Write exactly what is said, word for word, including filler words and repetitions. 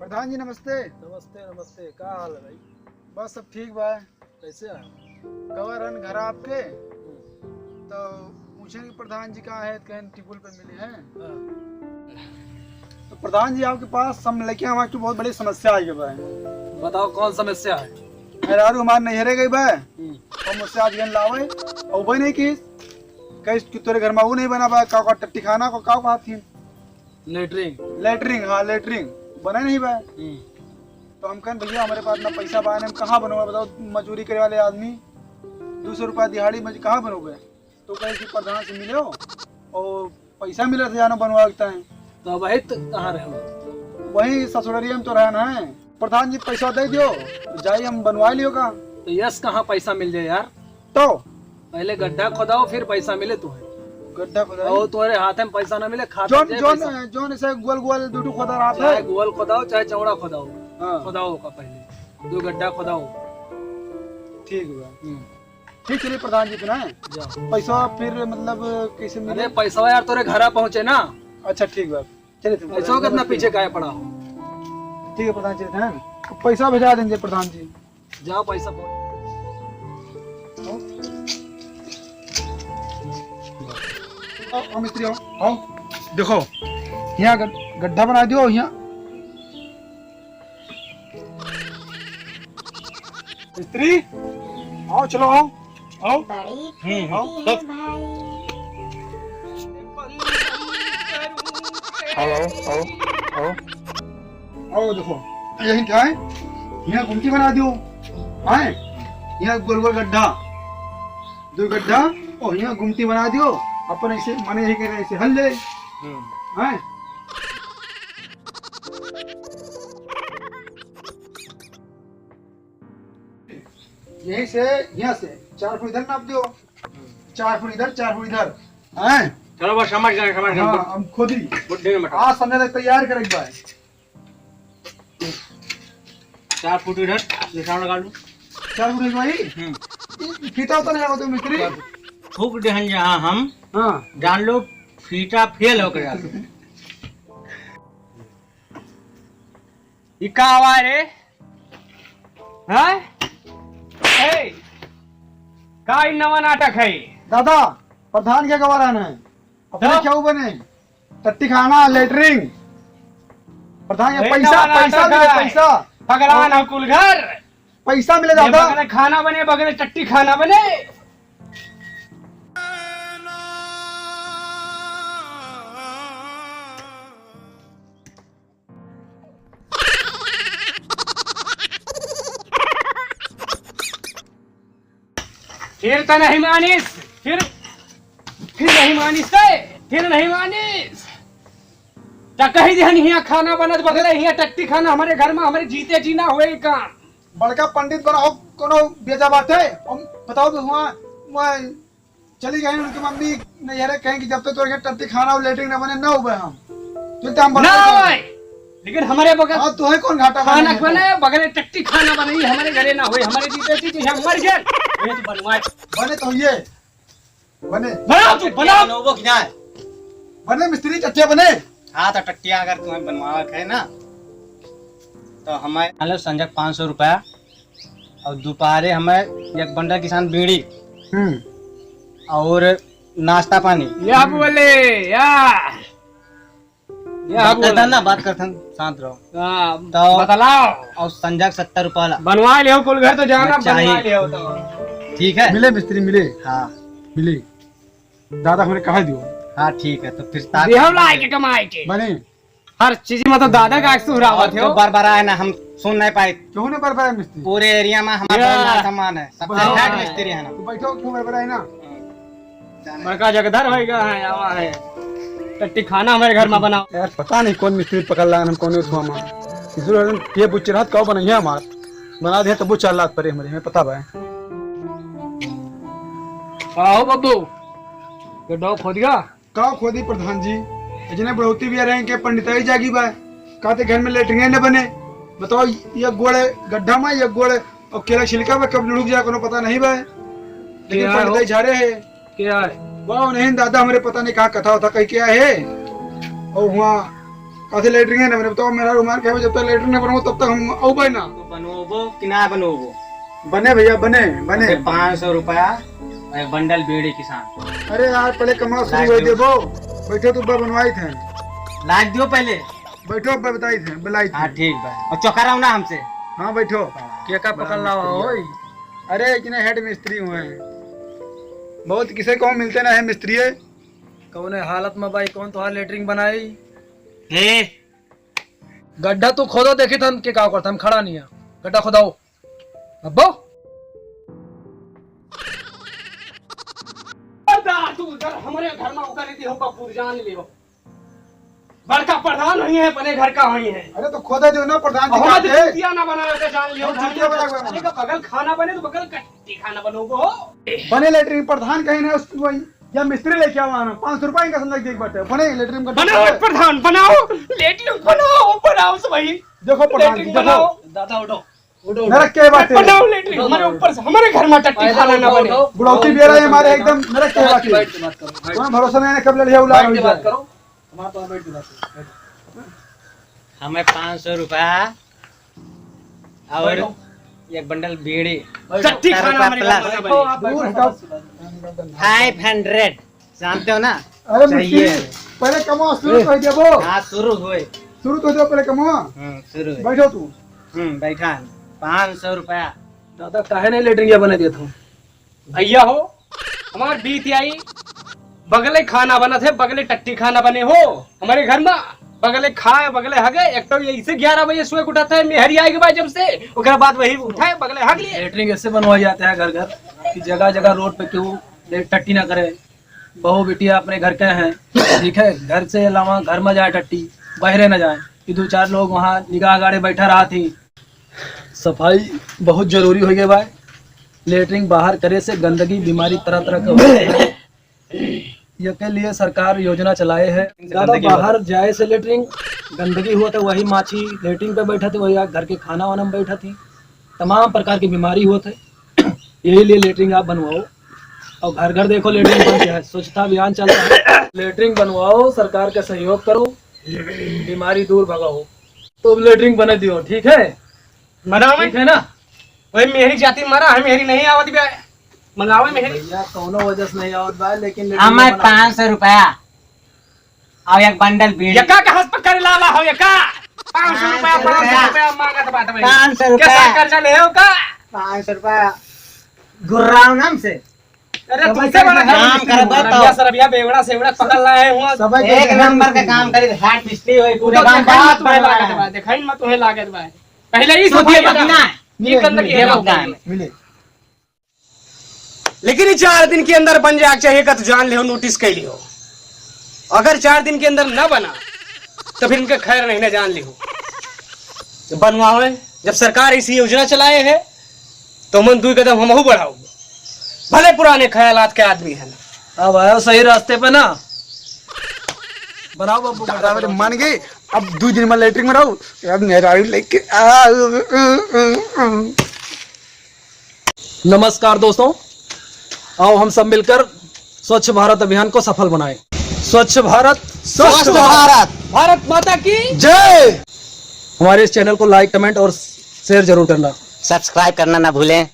प्रधान जी, नमस्ते। नमस्ते, नमस्ते। का हाल है भाई? बस, सब ठीक बा। कैसे है? गवा रहन घर आपके, हम्म। तो पूछेन कि प्रधान जी कहाँ है, कहेन टिपुल पे मिली हैं। हाँ। तो प्रधान जी, आपके पास हम लेके आवा कि बहुत बड़ी समस्या आई गई बा। बताओ, कौन समस्या है? मेहरारू हमार नैहरे गई बा, हम्म। और मुझसे आज गहन लावे, और वही नहीं की, कहीं कि तोरे घर में वो नहीं बना बा, का, का टट्टी खाना को, का, का थी? लेटरिन। लेटरिन, हाँ, लेटरिन बना नहीं बा। हम्म। तो हम कहन, "भैया, हमारे पास ना पैसा बा, हम कहाँ बनोगे, बताओ, मजूरी करे वाले आदमी, दो सौ रुपया दिहाड़ी में कहाँ बनोगे?" तो कहे कि प्रधान से मिलो और पैसा मिले थे, जानो बनवा लगता है। तो अब वही त-, कहाँ रहे हो? वही ससुररिया में तो रहना है। प्रधान जी, पैसा दे दियो, जाई हम बनवा लियो का। तो यस, कहाँ पैसा मिल जाए यार? तो पहले गड्ढा खोदाओ, फिर पैसा मिले तुम्हें। गड्ढा खोदाई? और तुम्हारे हाथ में पैसा ना मिले, खाता जौन, जाए जौन, पैसा। जौन ऐसे गोल गोल दो ठो खोदा रहा चाहे है। गोल खोदाओ, चाहे चौड़ा खोदाओ। हाँ। खोदाओ का पहले, दो गड्ढा खोदाओ। ठीक बा। हम्म। ठीक, चलिए प्रधान जी, फिर हैं? जाओ। पैसा फिर मतलब कैसे मिले? अरे पैसा यार तोरे घरा पहुँचे ना। अच्छा, ठीक बा। चलिए, तुम पैसा कितना पीछे काहे पड़ा हो? ठीक है प्रधान जी, हैं? पैसा भेजा देंगे प्रधान जी। जाओ, पैसा पहुँच। आओ, आओ मिस्त्री, आओ, आओ। देखो, यहाँ गड-, गड्ढा बना दियो, यहाँ। मिस्त्री, आओ, चलो, आओ, आओ। बड़ी हम्म, हम्म, खुशी है सब। भाई। आओ, आओ, आओ, आओ। आओ देखो, यही क्या है? यहाँ गुमटी बना दियो, आए? यहाँ गोल गोल गड्ढा, दो गड्ढा, और यहाँ गुमटी बना दियो, अपन ऐसे मने यही करे, ऐसे हल ले, हम्म। आए? यहीं से, यहाँ से चार फुट इधर नाप दियो, चार फुट इधर, चार फुट इधर, हैं? चलो बस, समझ गए, समझ गए। हाँ, हम खुद ही बुद्धि में मत। आज समझ ले, तैयार कर एक बार। चार फुट इधर निशान लगा लूं। चार फुट इधर भाई? हम्म। फीता उतना है वो तो मिस्त्री। फूक देहन जहाँ हम, हाँ। जान लो फीता फेल हो गया। ई का आवा रे? हैं? ए, का ई नवा नाटक है? दादा, प्रधान के गवा रहना है। अपने तो? क्या बने? टट्टी खाना, लेटरिन। प्रधान के ए, पैसा, नवा पैसा नाटक मिले, है। पैसा। पगलान हो कुल घर। पैसा मिले ये दादा। बगले खाना बने, बगले टट्टी खाना बने। फिर त नहीं मानिस, फिर, फिर नहीं मानिस ते, फिर नहीं मानिस। त कही दिहन हियाँ खाना बनत बगले, हियाँ टट्टी खाना हमरे घर मा, हमरे जीते जी ना होए काम। बड़का पंडित बनाओ, कोनो बेजा बाटे। हम बताओ तो हुआ, हुआ चली गई उनकी मम्मी नैहरे, कहें कि जब तक तोरे घर टट्टी खाना और लेटरिन ना बने, ना उबे हम। तो इतना हम ना बर्बाद कर होए, लेकिन हमरे बगल हाँ, तोहे कौन घाटा खाना बने? बने, बगले टट्टी खाना बने, हमरे घरे ना होए, हमरे जीते जी, जी हम मर गए, ये तो बनवाए। बने तो ये, बने। बनाओ तू, बनाओ। बनोबो कि ना? बने मिस्त्री, टट्टिया बने। हाँ, तो टट्टिया अगर तुम्हें बनवावे के है ना, तो हमें मान लो संजय पाँच सौ रुपया और दोपहरे हमें एक बंडल किसान बीड़ी हम्म। और नाश्ता पानी। या बोले, या। या बात बोले। करथन ना, बात करथन, शांत रहो। हाँ, तो बतलाओ। और संजय सत्तर रुपया ला। बनवा लियो कुल घर तो जाना, मैं चाहिए। बनवा लियो तो। ठीक है? मिले मिस्त्री, मिले। हाँ। मिले। दादा हमरे कहा दियो। हाँ, ठीक है, तो फिर साथ दिहम में लाए के कमाए के। बने। हर चीज में तो दादा का सुहरावत और हो। तो बरबरा है ना, हम सुन नहीं पाए। क्यों ना बरबरा है मिस्त्री? पूरे एरिया में हमारा या। बहुत मान सम्मान है, सबसे बहुत हेड है। मिस्त्री है ना। तू बैठो, क्यों बरबरा है ना? बड़का जगधर होएगा है, आवा है। टट्टी खाना हमारे घर में बनाओ। यार, पता नहीं कौन मिस्त्री पकड़ लान हम, कौन उठवा मा। मिस्त्री वाले ये बुच्चे रात का बनाइए हमार। बना दे तब वो चार लाख परे हमरे, हमें पता बा। का हो बब्बू, ये डॉग खोद गया? का खोदी प्रधान जी, इतने बढ़ोती भी आ रहे हैं कि पंडिताई जागी बा, कहते घर में लेटरिन न बने। बताओ, ये गोड़ गड्ढा में, ये गोड़ और केला छिलका में कब लुढ़क जाए, कोनो पता नहीं बा। लेकिन क्या हो? पंडिताई झारे है। क्या है? वाह, नहीं दादा, हमरे पता नहीं कहाँ कथा होता, कहीं क्या है। और हुआ कासे लेटरिन है ना, मैंने बताओ, मेरा रुमाल क्या है, जब तक लेटरिन ना बनवाओ, तब तक हम आऊबे ना। तो बनवाओ कि ना बनवाओ? बने भैया, बने, बने। अबे, पाँच सौ रुपया और एक बंडल बीड़ी के साथ। अरे यार, पहले कमवा शुरू लाग होए दो। देबो। बैठो तो बा बनवाई थे। लाग दियो पहले। बैठो, बा बताई थे, बुलाई थे। हाँ, ठीक बा। और चौकाराओ ना हमसे। हाँ, बैठो। के का पकड़ लावा होई? अरे, इतने हेड मिस्त्री हुए हैं। बहुत किसे को मिलते ना है मिस्त्री। कौने हालत में भाई, कौन तोहार लेटरिन बनाई? हे। गड्ढा तू खोदो, देखी थन के का करत, हम खड़ा नहीं है। गड्ढा खोदाओ। अब्बो। पर्दा तू उधर हमरे घर में उतर रही हो, बबू जान लियो। बड़का प्रधान हुई है, अपने घर का हुई है। अरे तो खोदा जो ना प्रधान जी हम का तो थे। चुतिया ना बनावे के जान लियो। हम चुतिया बनावे। अरे का बगल खाना बने तो बगल टट्टी खाना बनोगो। बने लेटरिन प्रधान कहीं ना उसको वही। या मिस्त्री लेके आओ आना, पाँच सौ रुपया इनका संदक देख बाटे। बने लेटरिन का बनाओ प्रधान, बनाओ। लेटरिन बनाओ, बनाओ सब भाई। देखो प्रधान जी, लेटरिन देखो। बनाओ। दादा उठो, उठो, उठो। नरक के बाटे। बनाओ लेटरिन, हमारे ऊपर से, हमारे घर में टट्टी खाना ना बने। बुढ़ौती बेरा है हमारे एकदम नरक के बाटे। बैठ के बात करो, बैठ। कोई भरोसा नहीं है, कब लड़िया उलार बैठ के बात करो। हमारे पास बैठ के बात करो, बैठो। हमें पाँच सौ रुपया और बैठो। एक बंडल बीड़ी। बैठो। टट्टी खाना हमारे घर में ना बने। दूर हटाओ। फाइव हंड्रेड, जानते हो ना? अरे चाहिए। मिस्त्री, पहले कमवा शुरू कर देबो। हाँ, शुरू होए। शुरू तो दो पहले कमवा। हम्म, शुरू होए। बैठो तू। हम्म, बैठा है। पाँच सौ रुपया। दादा, काहे नहीं लेटरिन बने देत हो? भैया हो, हमार बीत आई, बगले खाना बनत है, बगले टट्टी खाना बने हो हमारे घर में, बगले खाए, बगले हगे। एक तो यही से ग्यारह बजे सोए के उठत है, मेहरी आए के बाद जब से, ओकरा बाद वही उठाए, बगले हग लिए। लेटरिन ऐसे बनवाई जाते हैं घर घर कि जगह जगह रोड पे क्यों ले-, टट्टी ना करे। बहू बिटिया अपने घर के हैं, ठीक है, घर से अलावा घर में जाए टट्टी, बाहरे न जाए। कि दो चार लोग वहाँ निगाह गाड़े बैठा रहा थी। सफाई बहुत जरूरी हो गया बा। लेटरिन बाहर करे से गंदगी, बीमारी तरह तरह के होते हैं। ये के लिए सरकार योजना चलाए है। ज्यादा गंदगी बाहर होता है। जाए से लेटरिन गंदगी हुआ था, वही माछी लेटरिन पे बैठा थी, वही घर के खाना वाना में बैठा थी, तमाम प्रकार की बीमारी हुआ थे। यही लिए लेटरिन आप बनवाओ और घर घर देखो लेटरिन बन गया है, स्वच्छता अभियान चल रहा है। लेटरिन बनवाओ, सरकार का सहयोग करो, बीमारी दूर भगाओ। तो अब लेटरिन बना दियो, ठीक है? बनावे। ठीक है ना? वही मेहरी जाति मारा है, मेहरी नहीं आवत बा। मंगावे मेहरी। भैया, कौनो वजह से नहीं आवत बा, लेकिन लेटरिन हमें बना। पाँच सौ रुपया और एक बंडल बीड़ी। यका के हंस पकड़ लाला हो, यका। पाँच सौ रुपया, पाँच सौ रुपया। पाँच सौ रुपया मांगत बात भाई। पाँच सौ रुपया। कैसा कर्जा ले हो का? पाँच सौ रुपया। गुर्राव नाम से। अरे, तुमसे बड़ा काम करबा तो। सरबिया बेवड़ा सेवड़ा पकड़ लाए हुआ। एक नंबर का काम करी, हाथ मिस्त्री होई, पूरे गांव में बात लागत बा। देखाइन मत, तुम्हें लागत बा। पहले ही सोचिए, बदना। ये गंदगी है। मिले। लेकिन ये चार दिन के अंदर बन जाए चाहिए का, तो जान लियो, नोटिस कर लियो। अगर चार दिन के अंदर ना बना, तो फिर इनका खैर नहीं ना, जान लियो। बनवावे, जब सरकार ऐसी योजना चलाए है, तो मन दुई कदम हमहू बढ़ाओ। भले पुराने ख्यालात के आदमी है ना। अब आयो सही रास्ते पे ना। बनाओ बाबू, दादा, मेरे मन गए, अब दो दिन में लेटरिन में रहो, अब मेहरारू लेके आ। नमस्कार दोस्तों, आओ हम सब मिलकर स्वच्छ भारत अभियान को सफल बनाएं। स्वच्छ भारत, स्वस्थ भारत। भारत माता की जय। हमारे इस चैनल को लाइक, कमेंट और शेयर जरूर करना। सब्सक्राइब करना ना भूलें।